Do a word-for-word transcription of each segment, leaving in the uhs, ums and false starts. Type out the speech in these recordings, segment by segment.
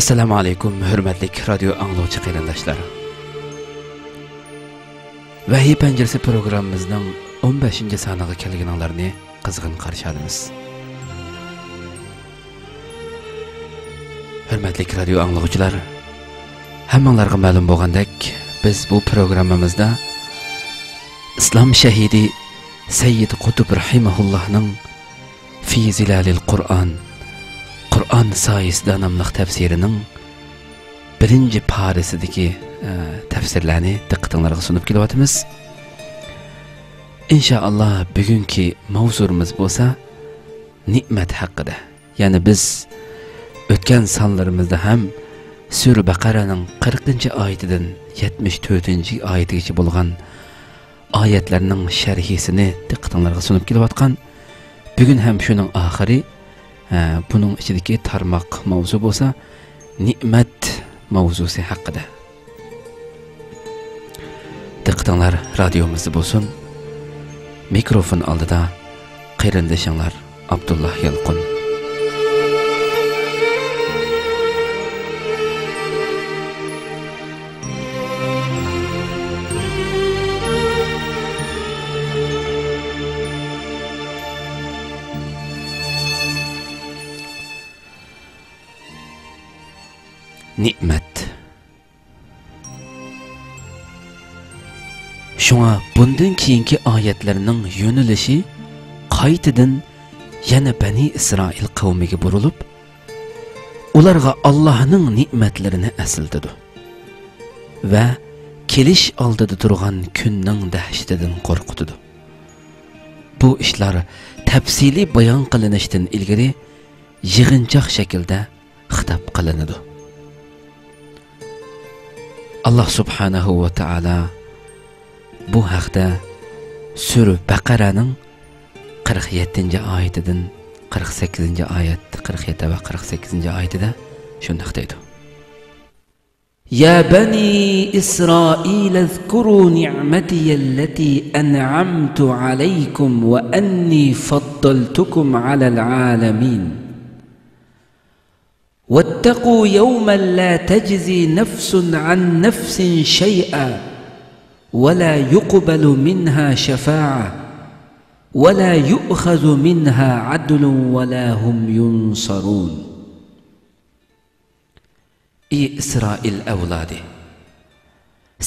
ئەسسالامۇ ئەلەيكۇم، ھۆرمەتلىك رادىيو ئاڭلىغۇچى قېرىنداشلار. ۋەھىي پەنجىرىسى پروگراممىمىزنىڭ ئون بەشىنچى سانىغا كەلگىنىڭلارنى قىزغىن قارشى ئالىمىز. ھۆرمەتلىك رادىيو ئاڭلىغۇچىلار، ھەممىڭلارغا مەلۇم بولغاندەك، بىز بۇ پروگراممىمىزدا ئىسلام شەھىدى سەييىد قۇتۇب رەھىمەھۇللاھنىڭ في ظلال القرآن، قۇرئان سايىسىدا ناملىق تەپسىرىنىڭ بىرىنچى پارىسىدىكى، ئە، تەپسىرلەرنى دىققىتىڭلارغا سۇنۇپ كېلىۋاتىمىز. ئىنشائاللا، بۈگۈنكى ماۋزۇمىز بولسا نېمەت ھەققىدە. يەنى بىز ئۆتكەن سانلىرىمىزدا ھەم سۈرە بەقەرەنىڭ قىرىقىنچى ئايىتىدىن يەتمىش تۆتىنچى ئايىتىگىچە بولغان ئايەتلەرنىڭ شەرھىسىنى دىققىتىڭلارغا سۇنۇپ كېلىۋاتقان. بۈگۈن ھەم شۇنىڭ ئاخىرى، ھە، بۇنىڭ ئىچىدىكى تارماق ماۋزۇ بولسا نېمەت ماۋزۇسى ھەققىدە. دىققىتىڭلار رادىيومىزدا بولسۇن. مىكروفون ئالدىدا قېرىندىشىڭلار ئابدۇللا يالقۇن. نېمەت. شۇڭا بۇندىن كېيىنكى ئايەتلەرنىڭ يۆنىلىشى قايتىدىن يەنە بەنى ئىسرائىل قەۋمىگە بۇرۇلۇپ، ئۇلارغا ئاللاھنىڭ نېمەتلىرىنى ئەسلىتىدۇ ۋە كېلىش ئالدىدا تۇرغان كۈننىڭ دەھشىتىدىن قورقۇتىدۇ. بۇ ئىشلار تەپسىلىي بايان قىلىنىشتىن ئىلگىرى يىغىنچاق شەكىلدە خىتاب قىلىنىدۇ. ئاللاھ سۇبھانەھۇ ۋە تائالا بۇ ھەقتە سۈرە بەقەرەنىڭ قىرىق يەتتىنچى ئايىتىدىن قىرىق سەككىزىنچى ئايەت، قىرىق يەتتە ۋە قىرىق سەككىزىنچى ئايىتىدە شۇنداق دەيدۇ. يا بني إسرائيل اذكروا نعمتي التي أنعمت عليكم وأني فضلتكم على العالمين. واتقوا يوما لا تجزي نفس عن نفس شيئا ولا يقبل منها شفاعة ولا يؤخذ منها عدل ولا هم ينصرون. ئى ئىسرائىل ئەۋلادى!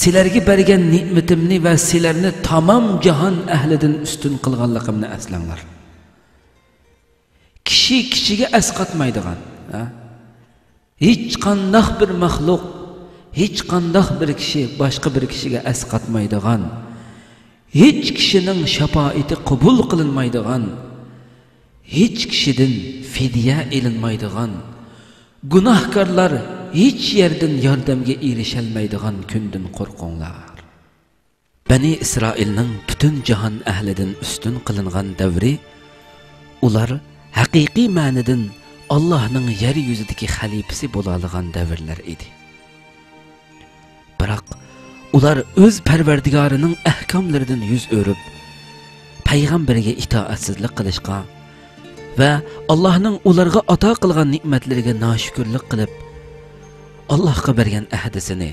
سىلەرگە بەرگەن نېمىتىمنى ۋە سىلەرنى تامام جاھان ئەھلىدىن ئۈستۈن قىلغانلىقىمنى ئەسلەڭلار. كىشى كىشىگە ئەسقاتمايدىغان، ھە؟ ھېچقانداق بىر مەخلۇق، ھېچقانداق بىر كىشى باشقا بىر كىشىگە ئەسقاتمايدىغان، ھېچ كىشىنىڭ شاپائىتى قوبۇل قىلىنمايدىغان، ھېچ كىشىدىن فىدىيە ئېلىنمايدىغان، گۇناھكارلار ھېچ يەردىن ياردەمگە ئېرىشەلمەيدىغان كۈندىن قورقۇڭلار. بەنى ئىسرائىلنىڭ پۈتۈن جاھان ئەھلىدىن ئۈستۈن قىلىنغان دەۋرى ئۇلار ھەقىقىي مەنىدىن ئاللاھنىڭ يەر يۈزىدىكى خەلىپىسى بولالىغان دەۋرلەر ئىدى. بىراق، ئۇلار ئۆز پەرۋەردىگارىنىڭ ئەھكاملىرىدىن يۈز ئۆرۈپ، پەيغەمبىرىگە ئىتائەتسىزلىك قىلىشقا ۋە ئاللاھنىڭ ئۇلارغا ئاتا قىلغان نېمەتلىرىگە ناشۈكۈرلۈك قىلىپ، ئاللاھقا بەرگەن ئەھدىسىنى،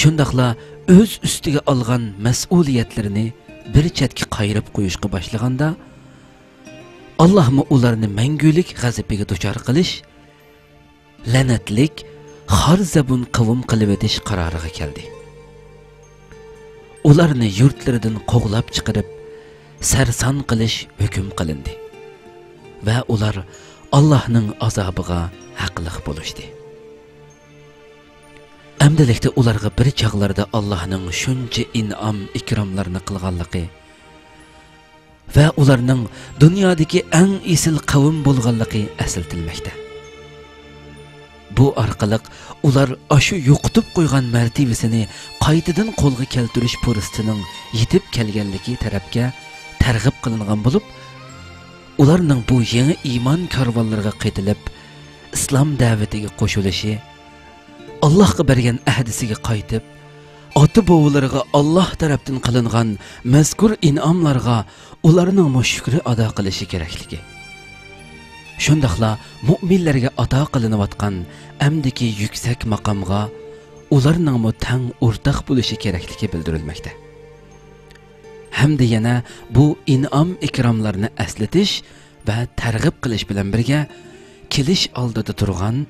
شۇنداقلا ئۆز ئۈستىگە ئالغان مەسئۇلىيەتلىرىنى بىر چەتكە قايرىپ قويۇشقا باشلىغاندا، ئاللاھمۇ ئۇلارنى مەڭگۈلۈك غەزىپىگە دۇچار قىلىش، لەنەتلىك، خار زەبۇن قەۋم قىلىۋېتىش قارارىغا كەلدى. ئۇلارنى يۇرتلىرىدىن قوغلاپ چىقىرىپ، سەرسان قىلىش ھۆكۈم قىلىندى ۋە ئۇلار ئاللاھنىڭ ئازابىغا ھەقلىق بولۇشتى. ئەمدىلىكتە ئۇلارغا بىر چاغلاردا ئاللاھنىڭ شۇنچە ئىنئام، ئىكراملارنى قىلغانلىقى ۋە ئۇلارنىڭ دۇنيادىكى ئەڭ ئېسىل قەۋم بولغانلىقى ئەسلىتىلمەكتە. بۇ ئارقىلىق ئۇلار ئاشۇ يوقىتىپ قويغان مەرتىۋىسىنى قايتىدىن قولغا كەلتۈرۈش پۇرسىتىنىڭ يېتىپ كەلگەنلىكى تەرەپكە تەرغىب قىلىنغان بولۇپ، ئۇلارنىڭ بۇ يېڭى ئىمان كارۋانلىرىغا قېتىلىپ، ئىسلام دەۋىتىگە قوشۇلۇشى، ئاللاھقا بەرگەن ئەھدىسىگە قايتىپ، ئاتا-بوۋىلىرىغا ئاللاھ تەرەپتىن قىلىنغان مەزكۇر ئىنئاملارغا ئۇلارنىڭمۇ شۈكرى ئادا قىلىشى كېرەكلىكى، شۇنداقلا مۇئمىنلەرگە ئاتا قىلىنىۋاتقان ئەمدىكى يۈكسەك ماقامغا ئۇلارنىڭمۇ تەڭ ئورتاق بولۇشى كېرەكلىكى بىلدۈرۈلمەكتە. ھەمدە يەنە بۇ ئىنئام-ئىكراملارنى ئەسلىتىش ۋە تەرغىب قىلىش بىلەن بىرگە، كېلىش ئالدىدا تۇرغان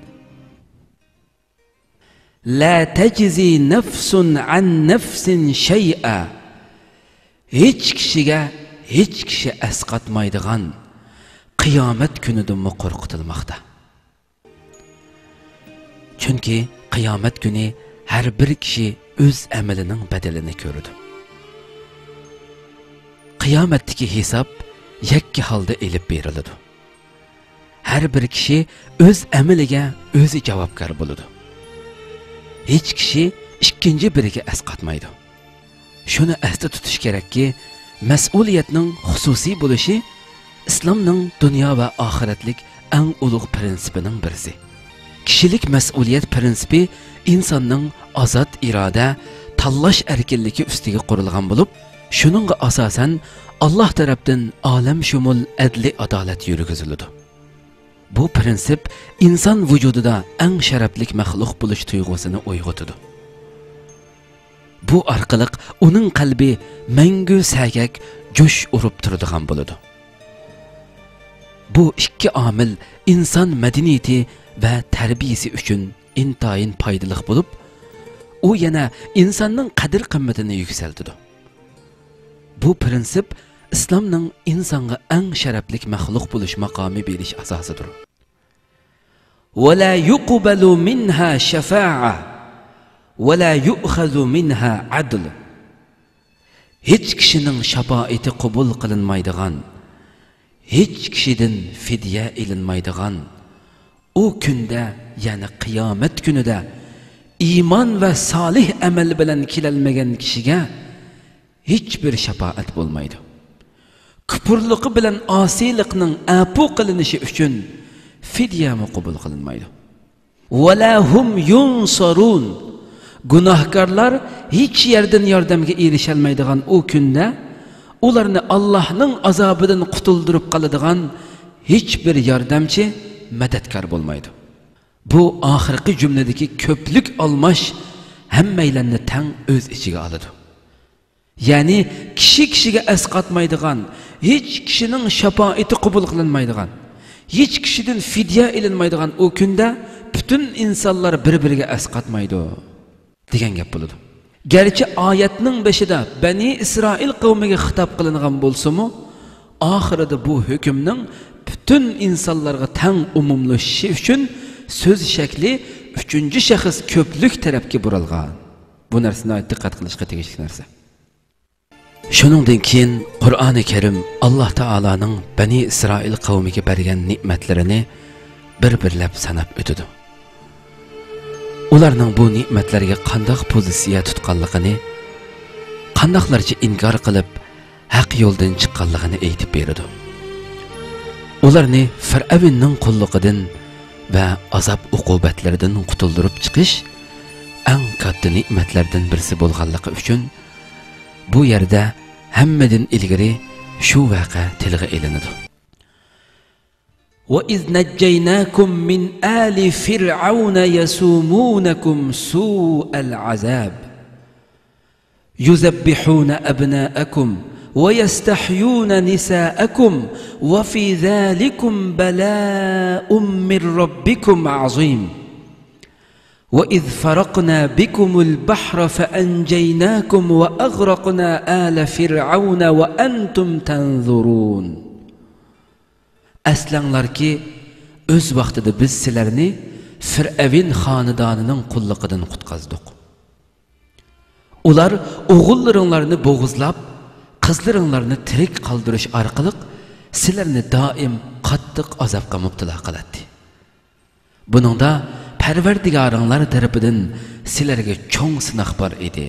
لا تجزي نفس عن نفس شيئا، ھېچ كىشىگە ھېچ كىشى ئەسقاتمايدىغان قىيامەت كۈنىدىنمۇ قورقۇتۇلماقتا. چۈنكى قىيامەت كۈنى ھەر بىر كىشى ئۆز ئەمىلىنىڭ بەدىلىنى كۆرىدۇ. قىيامەتتىكى ھېساب يەككە ھالدا ئېلىپ بېرىلىدۇ. ھەر بىر كىشى ئۆز ئەمىلىگە ئۆزى جاۋابكار بولىدۇ. ھېچ كىشى ئىككىنچى بىرىگە ئەسقاتمايدۇ. شۇنى ئەستە تۇتۇش كېرەككى، مەسئۇلىيەتنىڭ خۇسۇسىي بولۇشى ئىسلامنىڭ دۇنيا ۋە ئاخىرەتلىك ئەڭ ئۇلۇغ پىرىنسىپىنىڭ بىرسى. كىشىلىك مەسئۇلىيەت پىرىنسىپى ئىنساننىڭ ئازاد ئىرادە، تاللاش ئەركىنلىكى ئۈستىگە قۇرۇلغان بولۇپ، شۇنىڭغا ئاساسەن، ئاللاھ تەرەپتىن ئالەمشۇمۇل ئەدلىي ئادالەت يۈرگۈزۈلىدۇ. بۇ پىرىنسىپ ئىنسان ۋۇجۇدىدا ئەڭ شەرەپلىك مەخلۇق بولۇش تۇيغۇسىنى ئويغىتىدۇ. بۇ ئارقىلىق ئۇنىڭ قەلبى مەڭگۈ سەگەك جۇش ئۇرۇپ تۇرىدىغان بولىدۇ. بۇ ئىككى ئامىل ئىنسان مەدەنىيىتى ۋە تەربىيىسى ئۈچۈن ئىنتايىن پايدىلىق بولۇپ، ئۇ يەنە ئىنساننىڭ قەدىر-قىممىتىنى يۈكسەلتىدۇ. بۇ پىرىنسىپ ئىسلامنىڭ ئىنسانغا ئەڭ شەرەپلىك مەخلۇق بولۇش ماقامى بېرىش ئاساسىدۇر. ولا يقبل منها شفاعة ولا يؤخذ منها عدل. ھېچ كىشىنىڭ شاپائىتى قوبۇل قىلىنمايدىغان، ھېچ كىشىدىن فىدىيە ئېلىنمايدىغان ئۇ كۈندە، يەنى قىيامەت كۈنىدە ئىمان ۋە سالىھ ئەمەل بىلەن كېلەلمىگەن كىشىگە ھېچبىر شاپائەت بولمايدۇ. كۇپۇرلۇقى بىلەن ئاسىيلىقنىڭ ئەپۇ قىلىنىشى ئۈچۈن فىدىيەمۇ قوبۇل قىلىنمايدۇ. ولا هم ينصرون. گۇناھكارلار ھېچ يەردىن ياردەمگە ئېرىشەلمەيدىغان ئۇ كۈندە ئۇلارنى ئاللاھنىڭ ئازابىدىن قۇتۇلدۇرۇپ قالىدىغان ھېچبىر ياردەمچى، مەدەتكار بولمايدۇ. بۇ ئاخىرقى جۈملىدىكى كۆپلۈك ئالماش ھەممەيلەننى تەڭ ئۆز ئىچىگە ئالىدۇ. يەنى كىشى كىشىگە ئەسقاتمايدىغان، ھېچ كىشىنىڭ شاپائىتى قوبۇل قىلىنمايدىغان، ھېچ كىشىدىن فىدىيە ئېلىنمايدىغان ئۇ كۈندە پۈتۈن ئىنسانلار بىر-بىرىگە ئەسقاتمايدۇ، دېگەن گەپ بولىدۇ. گەرچە ئايەتنىڭ بېشىدا بەنى ئىسرائىل قەۋمىگە خىتاب قىلىنغان بولسىمۇ، ئاخىرىدا بۇ ھۆكۈمنىڭ پۈتۈن ئىنسانلارغا تەڭ ئومۇملىشىشى ئۈچۈن سۆز شەكلى ئۈچىنچى شەخس كۆپلۈك تەرەپكە بۇرالغان. بۇ نەرسە ناھايىتى دىققەت قىلىشقا تېگىشلىك نەرسە. شۇنىڭدىن كېيىن قۇرئانى كەرىم ئاللاھ تائالانىڭ بەنى ئىسرائىل قەۋمىگە بەرگەن نېمەتلىرىنى بىر-بىرلەپ ساناپ ئۆتىدۇ. ئۇلارنىڭ بۇ نېمەتلەرگە قانداق پوزىتسىيە تۇتقانلىقىنى، قانداقلارچە ئىنكار قىلىپ، ھەق يولدىن چىققانلىقىنى ئېيتىپ بېرىدۇ. ئۇلارنى فىرئەۋننىڭ قۇللۇقىدىن ۋە ئازاب-ئوقۇبەتلىرىدىن قۇتۇلدۇرۇپ چىقىش ئەڭ كاتتا نېمەتلەردىن بىرسى بولغانلىقى ئۈچۈن، بۇ يەردە ھەممىدىن ئىلگىرى شۇ ۋەقە تىلغا ئېلىنىدۇ. وإذ نجيناكم من آل فرعون يسومونكم سوء العذاب يذبحون أبناءكم ويستحيون نساءكم وفي ذلكم بلاء من ربكم عظيم. وإذ فرقنا بكم البحر فأنجيناكم وأغرقنا آل فرعون وأنتم تنظرون. ئەسلەڭلاركى، ئۆز ۋاقتىدا بىز سىلەرنى فىرئەۋن خانىدانىنىڭ قۇللۇقىدىن قۇتقۇزدۇق. ئۇلار ئوغۇللىرىڭلارنى بوغۇزلاپ، قىزلىرىڭلارنى تىرىك قالدۇرۇش ئارقىلىق سىلەرنى دائىم قاتتىق ئازابقا مۇپتىلا قىلاتتى. بۇنىڭدا پەرۋەردىگارىڭلار تەرىپىدىن سىلەرگە چوڭ سىناق بار ئىدى.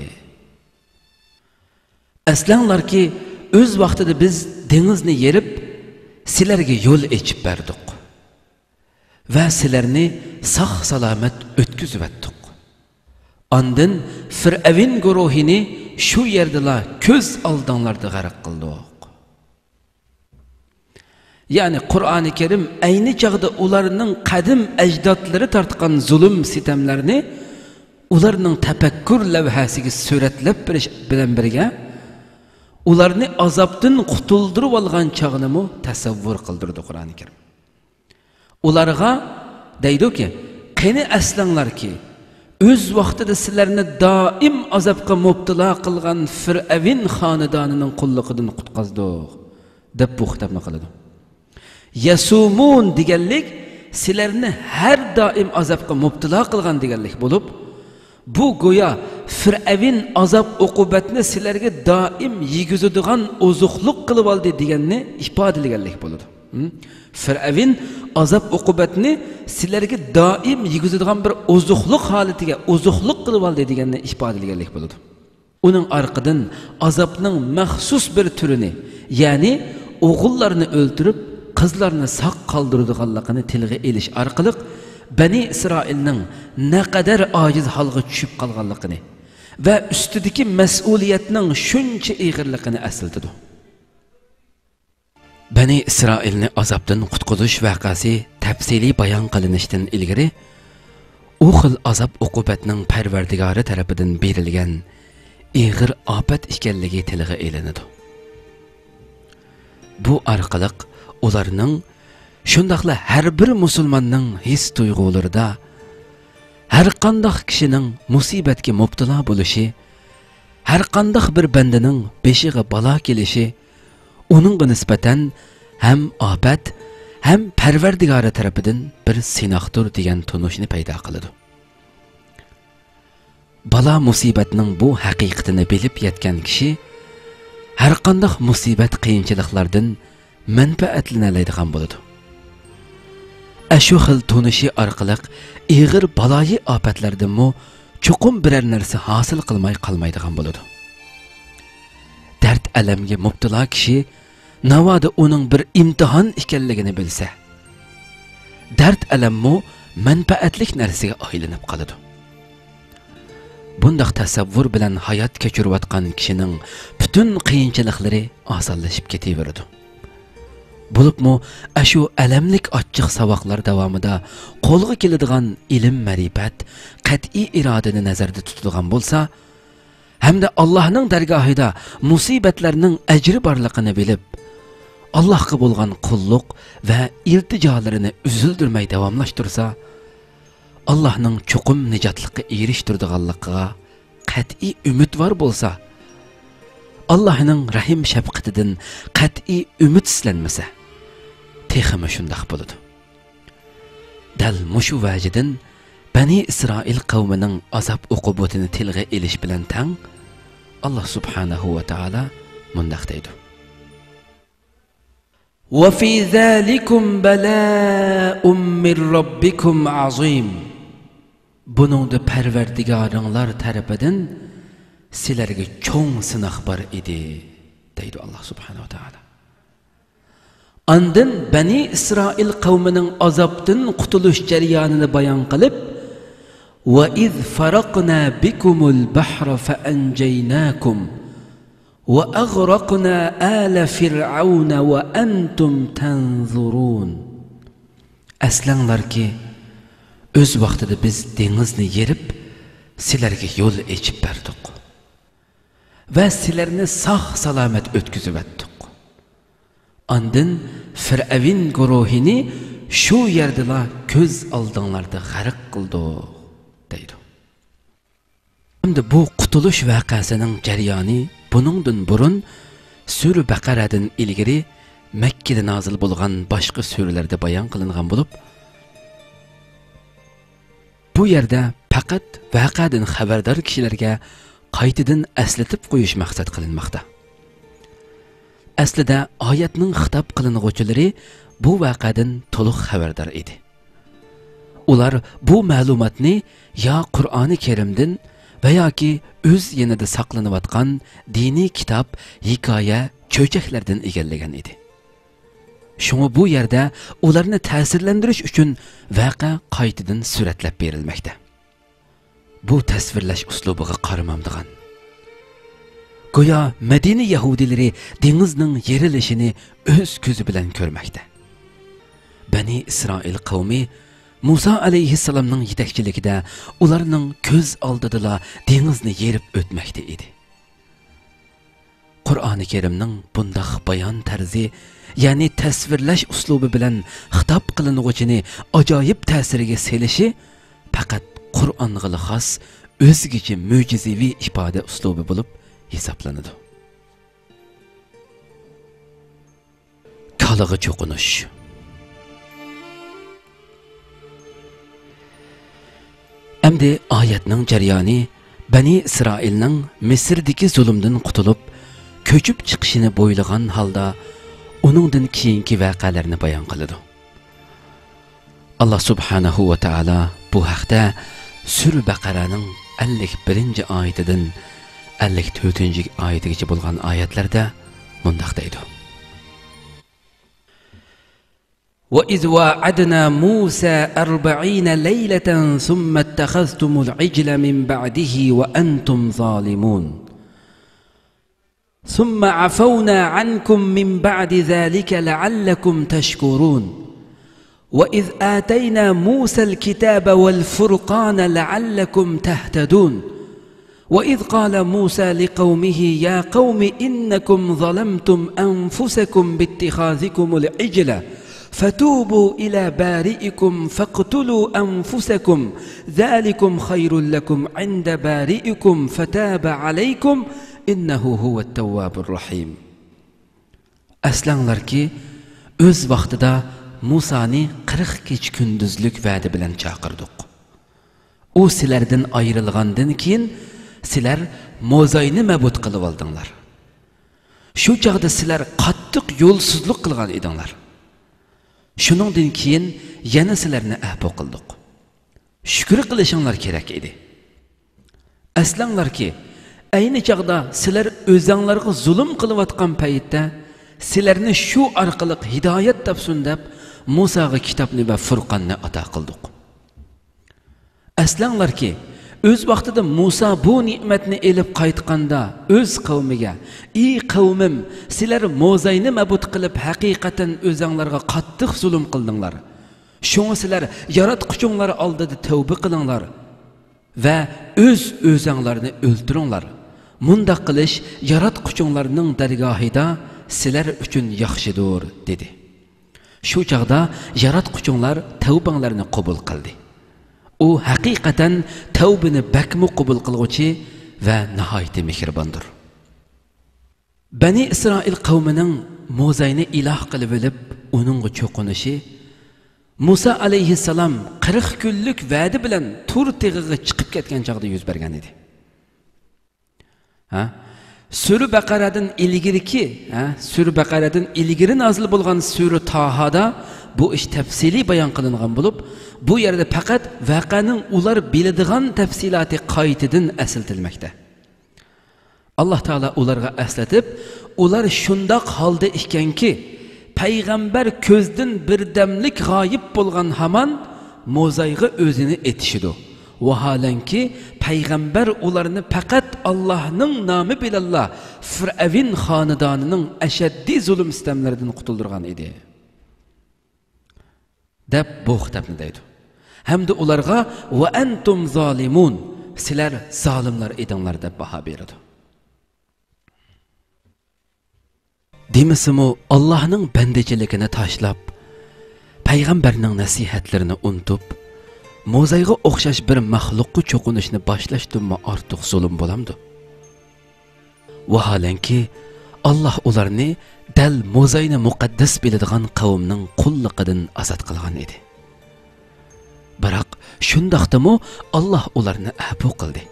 ئەسلەڭلاركى، ئۆز ۋاقتىدا بىز دېڭىزنى يېرىپ، سىلەرگە يول ئېچىپ بەردۇق ۋە سىلەرنى ساق-سالامەت ئۆتكۈزۈۋەتتۇق. ئاندىن فىرئەۋن گۇرۇھىنى شۇ يەردىلا كۆز ئالدىڭلاردا غەرق قىلدۇق. يەنى قۇرئانى كەرىم ئەينى چاغدا ئۇلارنىڭ قەدىم ئەجدادلىرى تارتقان زۇلۇم-سىتەملەرنى ئۇلارنىڭ تەپەككۇر لەۋھەسىگە سۈرەتلەپ بېرىش بىلەن بىرگە، ئۇلارنى ئازابتىن قۇتۇلدۇرۇۋالغان چاغنىمۇ تەسەۋۋۇر قىلدۇرىدۇ قۇرئانى كەرىم. ئۇلارغا دەيدۇكى، قېنى ئەسلەڭلاركى، ئۆز ۋاقتىدا سىلەرنى دائىم ئازابقا مۇپتىلا قىلغان فىرئەۋن خانىدانىنىڭ قۇللۇقىدىن قۇتقازدۇق، دەپ بۇ خىتابنى قىلىدۇ. يەسۇمۇن دېگەنلىك سىلەرنى ھەر دائىم ئازابقا مۇپتىلا قىلغان دېگەنلىك بولۇپ، بۇ گويا فىرئەۋن ئازاب-ئوقۇبەتنى سىلەرگە دائىم يېگۈزىدىغان ئوزۇقلۇق قىلىۋالدى دېگەننى ئىپادىلىگەنلىك بولىدۇ. ھىم؟ فىرئەۋن ئازاب-ئوقۇبەتنى سىلەرگە دائىم يېگۈزىدىغان بىر ئوزۇقلۇق ھالىتىگە ئوزۇقلۇق قىلىۋالدى دېگەننى ئىپادىلىگەنلىك بولىدۇ. ئۇنىڭ ئارقىدىن ئازابنىڭ مەخسۇس بىر تۈرىنى، يەنى ئوغۇللارنى ئۆلتۈرۈپ، قىزلارنى ساق قالدۇرىدىغانلىقىنى تىلغا ئېلىش ئارقىلىق، بەنى ئىسرائىلنىڭ نەقەدەر ئاجىز ھالغا چۈشۈپ قالغانلىقىنى ۋە ئۈستىدىكى مەسئۇلىيەتنىڭ شۇنچە ئېغىرلىقىنى ئەسلىتىدۇ. بەنى ئىسرائىلنى ئازابتىن قۇتقۇزۇش ۋەقەسى تەپسىلىي بايان قىلىنىشتىن ئىلگىرى، ئۇ خىل ئازاب-ئوقۇبەتنىڭ پەرۋەردىگارى تەرىپىدىن بېرىلگەن ئېغىر ئاپەت ئىكەنلىكى تىلغا ئېلىنىدۇ. بۇ ئارقىلىق ئۇلارنىڭ، شۇنداقلا ھەر بىر مۇسۇلماننىڭ ھېس-تۇيغۇلىرىدا ھەرقانداق كىشىنىڭ مۇسىبەتكە مۇپتىلا بولۇشى، ھەرقانداق بىر بەندىنىڭ بېشىغا بالا كېلىشى ئۇنىڭغا نىسبەتەن ھەم ئاپەت، ھەم پەرۋەردىگارى تەرىپىدىن بىر سىناقتۇر دېگەن تونۇشنى پەيدا قىلىدۇ. بالا-مۇسىبەتنىڭ بۇ ھەقىقىتىنى بىلىپ يەتكەن كىشى ھەرقانداق مۇسىبەت-قىيىنچىلىقلاردىن مەنپەئەتلىنەلەيدىغان بولىدۇ. ئەشۇ خىل تونۇشى ئارقىلىق ئېغىر بالايىئاپەتلەردىنمۇ چوقۇم بىرەر نەرسە ھاسىل قىلماي قالمايدىغان بولىدۇ. دەرد-ئەلەمگە مۇپتىلا كىشى ناۋادا ئۇنىڭ بىر ئىمتىھان ئىكەنلىكىنى بىلسە، دەرد-ئەلەممۇ مەنپەئەتلىك نەرسىگە ئايلىنىپ قالىدۇ. بۇنداق تەسەۋۋۇر بىلەن ھايات كەچۈرۈۋاتقان كىشىنىڭ پۈتۈن قىيىنچىلىقلىرى ئاسانلىشىپ كېتىۋېرىدۇ. بولۇپمۇ ئەشۇ ئەلەملىك ئاچچىق ساۋاقلار داۋامىدا قولغا كېلىدىغان ئىلىم-مەرىپەت، قەتئىي ئىرادىنى نەزەردە تۇتىدىغان بولسا، ھەمدە ئاللاھنىڭ دەرگاھىدا مۇسىبەتلەرنىڭ ئەجرى بارلىقىنى بىلىپ، ئاللاھقا بولغان قۇللۇق ۋە ئىلتىجالىرىنى ئۈزۈلدۈرمەي داۋاملاشتۇرسا، ئاللاھنىڭ چوقۇم نىجاتلىققا ئېرىشتۈرىدىغانلىقىغا قەتئىي ئۈمىدۋار بولسا، ئاللاھنىڭ رەھىم-شەپقىتىدىن قەتئىي ئۈمىدسىزلەنمىسە، تېخىمۇ شۇنداق بولىدۇ. دەل مۇشۇ ۋەجىدىن بەنى ئىسرائىل قەۋمىنىڭ ئازاب-ئوقۇبىتىنى تىلغا ئېلىش بىلەن تەڭ، ئاللا سۇبھانەھۇ ۋە تائالا مۇنداق دەيدۇ: وفي ذلكم بلاء من ربكم عظيم. بۇنىڭدا پەرۋەردىگارىڭلار تەرىپىدىن سىلەرگە چوڭ سىناق بار ئىدى، دەيدۇ ئاللا سۇبھانەھۇ ۋە تائالا. ئاندىن بەنى ئىسرائىل قەۋمىنىڭ ئازابتىن قۇتۇلۇش جەريانىنى بايان قىلىپ، وإذ فرقنا بكم البحر فأنجيناكم وأغرقنا آل فرعون وأنتم تنظرون. ئەسلەڭلاركى، ئۆز ۋاقتىدا بىز دېڭىزنى يېرىپ، سىلەرگە يول ئېچىپ بەردۇق ۋە سىلەرنى ساق-سالامەت ئۆتكۈزۈۋەتتۇق. ئاندىن فىرئەۋن گۇرۇھىنى شۇ يەردىلا كۆز ئالدىڭلاردا غەرق قىلدۇق، دەيدۇ. ئەمدى بۇ قۇتۇلۇش ۋەقەسىنىڭ جەريانى بۇنىڭدىن بۇرۇن سۈرە بەقەرەدىن ئىلگىرى مەككىدە نازىل بولغان باشقا سۈرىلەردە بايان قىلىنغان بولۇپ، بۇ يەردە پەقەت ۋەقەدىن خەۋەردار كىشىلەرگە قايتىدىن ئەسلىتىپ قويۇش مەقسەت قىلىنماقتا. ئەسلىدە ئايەتنىڭ خىتاب قىلىنغۇچىلىرى بۇ ۋەقەدىن تولۇق خەۋەردار ئىدى. ئۇلار بۇ مەلۇماتنى يا قۇرئانى كەرىمدىن ۋە ياكى ئۆز يېنىدا ساقلىنىۋاتقان دىنىي كىتاب، ھېكايە، چۆچەكلەردىن ئىگىلىگەن ئىدى. شۇڭا بۇ يەردە ئۇلارنى تەسىرلەندۈرۈش ئۈچۈن ۋەقە قايتىدىن سۈرەتلەپ بېرىلمەكتە. بۇ تەسۋىرلەش ئۇسلۇبىغا قارىمامدىغان. گويا مەدىنە يەھۇدىيلىرى دېڭىزنىڭ يېرىلىشىنى ئۆز كۆزى بىلەن كۆرمەكتە. بەنى ئىسرائىل قەۋمى مۇسا ئەلەيھىسسالامنىڭ يېتەكچىلىكىدە ئۇلارنىڭ كۆز ئالدىدىلا دېڭىزنى يېرىپ ئۆتمەكتە ئىدى. قۇرئانى كەرىمنىڭ بۇنداق بايان تەرزى، يەنى تەسۋىرلەش ئۇسلۇبى بىلەن خىتاب قىلىنغۇچىنى ئاجايىپ تەسىرگە سېلىشى پەقەت قۇرئانغىلا خاس ئۆزگىچە مۆجىزىۋى ئىپادە ئۇسلۇبى بولۇپ ھېسابلىنىدۇ. كالىغا چوقۇنۇش. ئەمدى ئايەتنىڭ جەريانى بەنى ئىسرائىلنىڭ مىسىردىكى زۇلۇمدىن قۇتۇلۇپ، كۆچۈپ چىقىشىنى بويلىغان ھالدا ئۇنىڭدىن كېيىنكى ۋەقەلەرنى بايان قىلىدۇ. ئاللا سۇبھانەھۇ ۋە تائالا بۇ ھەقتە سۈرە بەقەرەنىڭ ئەللىك بىرىنچى ئايىتىدىن ئەللىك تۆتىنچى ئايىتىگىچە بولغان ئايەتلەردە مۇنداق دەيدۇ: وَإِذْ وَاعَدْنَا مُوسَىٰ أَرْبَعِينَ لَيْلَةً ثُمَّ اتَّخَذْتُمُ الْعِجْلَ مِنْ بَعْدِهِ وَأَنْتُمْ ظَالِمُونَ. ثم عفونا عنكم من بعد ذلك لعلكم تشكرون. وإذ آتينا موسى الكتاب والفرقان لعلكم تهتدون. وإذ قال موسى لقومه يا قوم إنكم ظلمتم أنفسكم باتخاذكم العجل فتوبوا إلى بارئكم فاقتلوا أنفسكم ذلكم خير لكم عند بارئكم فتاب عليكم إنه هو التواب الرحيم. ئەسلەڭلاركى، ئۆز ۋاقتىدا مۇسانى قىرىق كېچە كۈندۈزلۈك ۋەدە بىلەن چاقىردۇق. ئۇ سىلەردىن ئايرىلغاندىن كېيىن، سىلەر موزاينى مەبۇت قىلىۋالدىڭلار. شۇ چاغدا سىلەر قاتتىق يولسىزلىق قىلغان ئىدىڭلار. شۇنىڭدىن كېيىن يەنە سىلەرنى ئەپۇ قىلدۇق. شۈكۈر قىلىشىڭلار كېرەك ئىدى. ئەسلەڭلاركى، ئەينى چاغدا سىلەر ئۆزەڭلارغا زۇلۇم قىلىۋاتقان پەيتتە، سىلەرنى شۇ ئارقىلىق ھىدايەت تاپسۇن دەپ، مۇساغا كىتابنى ۋە فۇرقاننى ئاتا قىلدۇق. ئەسلەڭلاركى، ئۆز ۋاقتىدا مۇسا بۇ نېمەتنى ئېلىپ قايتقاندا، ئۆز قەۋمىگە، ئى قەۋمىم، سىلەر موزاينى مەبۇت قىلىپ، ھەقىقەتەن ئۆزەڭلارغا قاتتىق زۇلۇم قىلدىڭلار. شۇڭا سىلەر ياراتقۇچۇڭلار ئالدىدا تەۋبە قىلىڭلار ۋە ئۆز-ئۆزەڭلارنى ئۆلتۈرۈڭلار. مۇنداق قىلىش ياراتقۇچۇڭلارنىڭ دەرگاھىدا سىلەر ئۈچۈن ياخشىدۇر، دېدى. شۇ چاغدا ياراتقۇچۇڭلار تەۋبەڭلارنى قوبۇل قىلدى. ئۇ ھەقىقەتەن تەۋبىنى بەكمۇ قوبۇل قىلغۇچى ۋە ناھايىتى مېھرىباندۇر. بەنى ئىسرائىل قەۋمىنىڭ موزاينى ئىلاھ قىلىۋېلىپ، ئۇنىڭغا چوقۇنۇشى مۇسا ئەلەيھىسسالام قىرىق كۈنلۈك ۋەدە بىلەن تۇر تېغىغا چىقىپ كەتكەن چاغدا يۈز بەرگەن ئىدى. ھە؟ سۈرە بەقەرەدىن ئىلگىرىكى، ھە؟ سۈرە بەقەرەدىن ئىلگىرى نازىل بولغان سۈرە تاھادا بۇ ئىش تەپسىلىي بايان قىلىنغان بولۇپ، بۇ يەردە پەقەت ۋەقەنىڭ ئۇلار بىلىدىغان تەپسىلاتى قايتىدىن ئەسلىتىلمەكتە. ئاللا تائالا ئۇلارغا ئەسلىتىپ، ئۇلار شۇنداق ھالدا ئىكەنكى، پەيغەمبەر كۆزدىن بىردەملىك غايىب بولغان ھامان موزايغا ئۆزىنى ئېتىشىدۇ. ۋاھالەنكى، پەيغەمبەر ئۇلارنى پەقەت ئاللاھنىڭ نامى بىلەنلا فىرئەۋن خانىدانىنىڭ ئەشەددىي زۇلۇم-سىتەملىرىدىن قۇتۇلدۇرغان ئىدى. دەپ بۇ خىتابنى دەيدۇ. ھەمدە ئۇلارغا «ۋە ئەنتۇم زالىمۇن، سىلەر زالىملار ئىدىڭلار» دەپ باھا بېرىدۇ. دېمىسىمۇ، ئاللاھنىڭ بەندىچىلىكىنى تاشلاپ، پەيغەمبەرنىڭ نەسىھەتلىرىنى ئۇنتۇپ، موزايغا ئوخشاش بىر مەخلۇققا چوقۇنۇشنى باشلاشتىنمۇ ئارتۇق زۇلۇم بولامدۇ؟ ۋاھالەنكى، ئاللاھ ئۇلارنى دەل موزاينى مۇقەددەس بىلىدىغان قەۋمنىڭ قۇللۇقىدىن ئازاد قىلغان ئىدى. بىراق، شۇنداقتىمۇ ئاللاھ ئۇلارنى ئەپۇ قىلدى.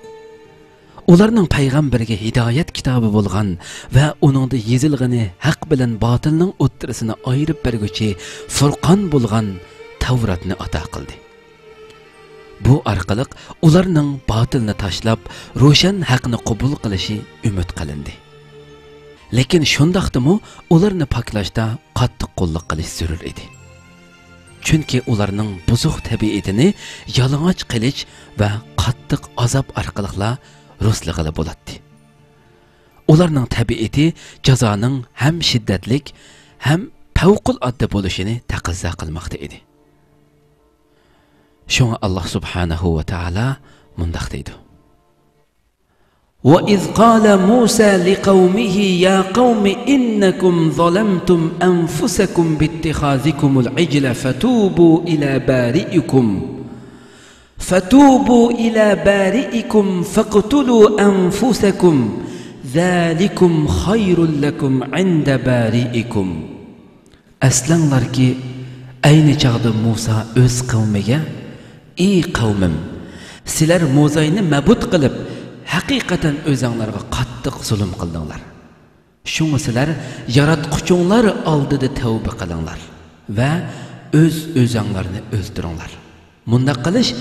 ئۇلارنىڭ پەيغەمبىرىگە ھىدايەت كىتابى بولغان ۋە ئۇنىڭدا يېزىلغىنى ھەق بىلەن باتىلنىڭ ئوتتۇرىسىنى ئايرىپ بەرگۈچى فۇرقان بولغان تەۋراتنى ئاتا قىلدى. بۇ ئارقىلىق ئۇلارنىڭ باتىلنى تاشلاپ، روشەن ھەقنى قوبۇل قىلىشى ئۈمىد قىلىندى. لېكىن شۇنداقتىمۇ ئۇلارنى پاكلاشتا قاتتىق قۇللۇق قىلىش زۆرۈر ئىدى. چۈنكى ئۇلارنىڭ بۇزۇق تەبىئىتىنى يالىڭاچ قىلىچ ۋە قاتتىق ئازاب ئارقىلىقلا رۇسلىغىلى بولاتتى. ئۇلارنىڭ تەبىئىتى جازانىڭ ھەم شىددەتلىك، ھەم پەۋقۇلئاددە بولۇشىنى تەقەززا قىلماقتا ئىدى. شۇڭا ئاللاھ سۇبھانەھۇ ۋە تائالا مۇنداق دەيدۇ: وَإِذْ قَالَ مُوسَى لِقَوْمِهِ يَا قَوْمِ إِنَّكُمْ ظَلَمْتُمْ أَنْفُسَكُمْ بِاتِّخَاذِكُمُ الْعِجْلَ فَتُوبُوا إِلَىٰ بَارِئِكُمْ فَتُوبُوا إِلَىٰ بَارِئِكُمْ فَاقْتُلُوا أَنْفُسَكُمْ ذَٰلِكُمْ خَيْرٌ لَكُمْ عِنْدَ بَارِئِكُمْ. ئەسلەڭلاركى، ئەينى چاغدا مۇسا ئۆز قەۋمىگە: ئى قەۋمىم، سىلەر موزاينى مەبۇت قىلىپ، ھەقىقەتەن ئۆزەڭلارغا قاتتىق زۇلۇم قىلدىڭلار. شۇڭا سىلەر ياراتقۇچۇڭلار ئالدىدا تەۋبە قىلىڭلار ۋە ئۆز-ئۆزەڭلارنى ئۆلتۈرۈڭلار. مۇنداق قىلىش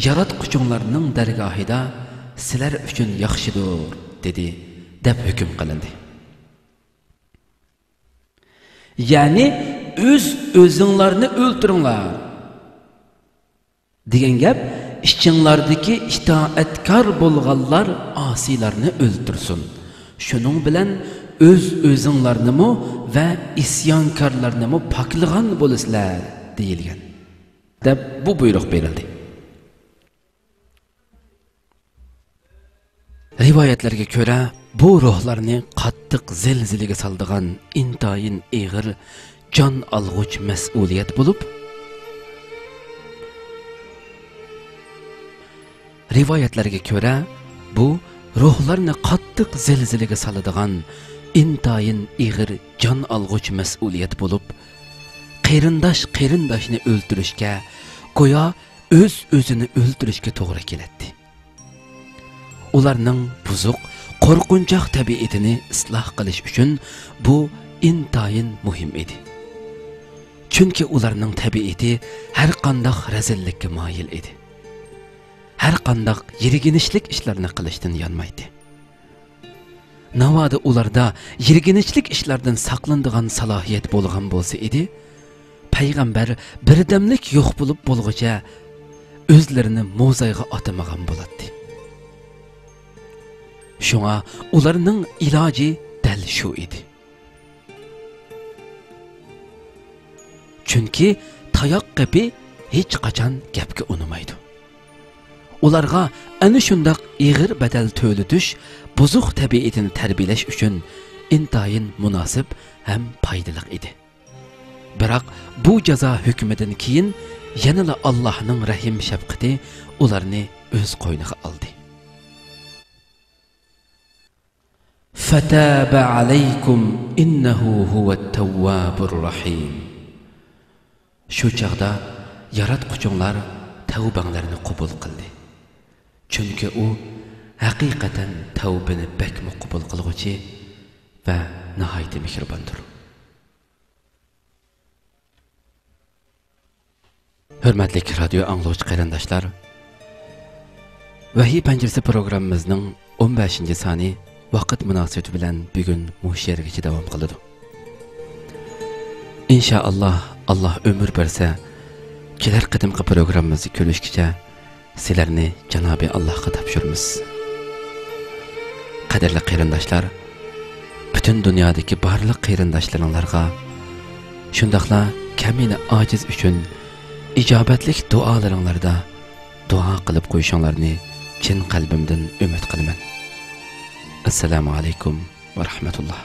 ياراتقۇچۇڭلارنىڭ دەرگاھىدا سىلەر ئۈچۈن ياخشىدۇر، دېدى، دەپ ھۆكۈم قىلىندى. يەنى ئۆز-ئۆزۈڭلارنى ئۆلتۈرۈڭلار دېگەن گەپ، ئىچىڭلاردىكى ئىتائەتكار بولغانلار ئاسىيلارنى ئۆلتۈرسۇن. شۇنىڭ بىلەن ئۆز-ئۆزۈڭلارنىمۇ ۋە ئىسيانكارلارنىمۇ پاكلىغان بولىسىلەر، دېيىلگەن، دەپ بۇ بۇيرۇق بېرىلدى. رىۋايەتلەرگە كۆرە، بۇ روھلارنى قاتتىق زىلزىلىگە سالىدىغان ئىنتايىن ئېغىر جان ئالغۇچ مەسئۇلىيەت بولۇپ، رىۋايەتلەرگە كۆرە، بۇ روھلارنى قاتتىق زىلزىلىگە سالىدىغان ئىنتايىن ئېغىر جان ئالغۇچ مەسئۇلىيەت بولۇپ، قېرىنداش قېرىنداشنى ئۆلتۈرۈشكە گويا ئۆز-ئۆزىنى ئۆلتۈرۈشكە توغرا كېلەتتى. ئۇلارنىڭ بۇزۇق، قورقۇنچاق تەبىئىتىنى ئىسلاھ قىلىش ئۈچۈن بۇ ئىنتايىن مۇھىم ئىدى. چۈنكى ئۇلارنىڭ تەبىئىتى ھەرقانداق رەزىللىككە مايىل ئىدى. ھەرقانداق يىرگىنچلىك ئىشلارنى قىلىشتىن يانمايتتى. ناۋادا ئۇلاردا يىرگىنچلىك ئىشلاردىن ساقلىنىدىغان سالاھىيەت بولغان بولسا ئىدى، پەيغەمبەر بىردەملىك يوق بولۇپ بولغۇچە ئۆزلىرىنى موزايغا ئاتىمىغان بولاتتى. شۇڭا ئۇلارنىڭ ئىلاجى دەل شۇ ئىدى. چۈنكى تاياق قېپى ھېچقاچان گەپكە ئۇنىمايدۇ. ئۇلارغا ئەنە شۇنداق ئېغىر بەدەل تۆلىتىش بۇزۇق تەبىئىتىنى تەربىيەلەش ئۈچۈن ئىنتايىن مۇناسىپ ھەم پايدىلىق ئىدى. بىراق بۇ جازا ھۆكمىدىن كېيىن يەنىلا ئاللاھنىڭ رەھىم شەپقىتى ئۇلارنى ئۆز قوينىغا ئالدى. فَتَابَ عَلَيْكُمْ إِنَّهُ هُوَ التَّوَّابُ الرَّحِيمُ. شۇ چاغدا ياراتقۇچۇڭلار تەۋبەڭلارنى قوبۇل قىلدى. چۈنكى ئۇ ھەقىقەتەن تەۋبىنى بەكمۇ قوبۇل قىلغۇچى ۋە ناھايىتى مېھرىباندۇر. ھۆرمەتلىك رادىيو ئاڭلىغۇچى قېرىنداشلار، ۋەھىي پەنجىرىسى پروگراممىمىزنىڭ ئون بەشىنچى سانى ۋاقىت مۇناسىۋىتى بىلەن بۈگۈن مۇشۇ يەرگىچە داۋام قىلىدۇ. ئىنشائاللا، ئاللا ئۆمۈر بەرسە، كېلەر قېتىمقى پروگراممىمىزدا كۆرۈشكىچە، سىلەرنى جانابى ئاللاھقا تاپشۇرىمىز. قەدىرلىك قېرىنداشلار، پۈتۈن دۇنيادىكى بارلىق قېرىنداشلىرىڭلارغا، شۇنداقلا كەمىنە ئاجىز ئۈچۈن ئىجابەتلىك دۇئالىرىڭلاردا دۇئا قىلىپ قويۇشۇڭلارنى چىن قەلبىمدىن ئۈمىد قىلىمەن. ئەسسالامۇ ئەلەيكۇم ۋە رەھمەتۇللا.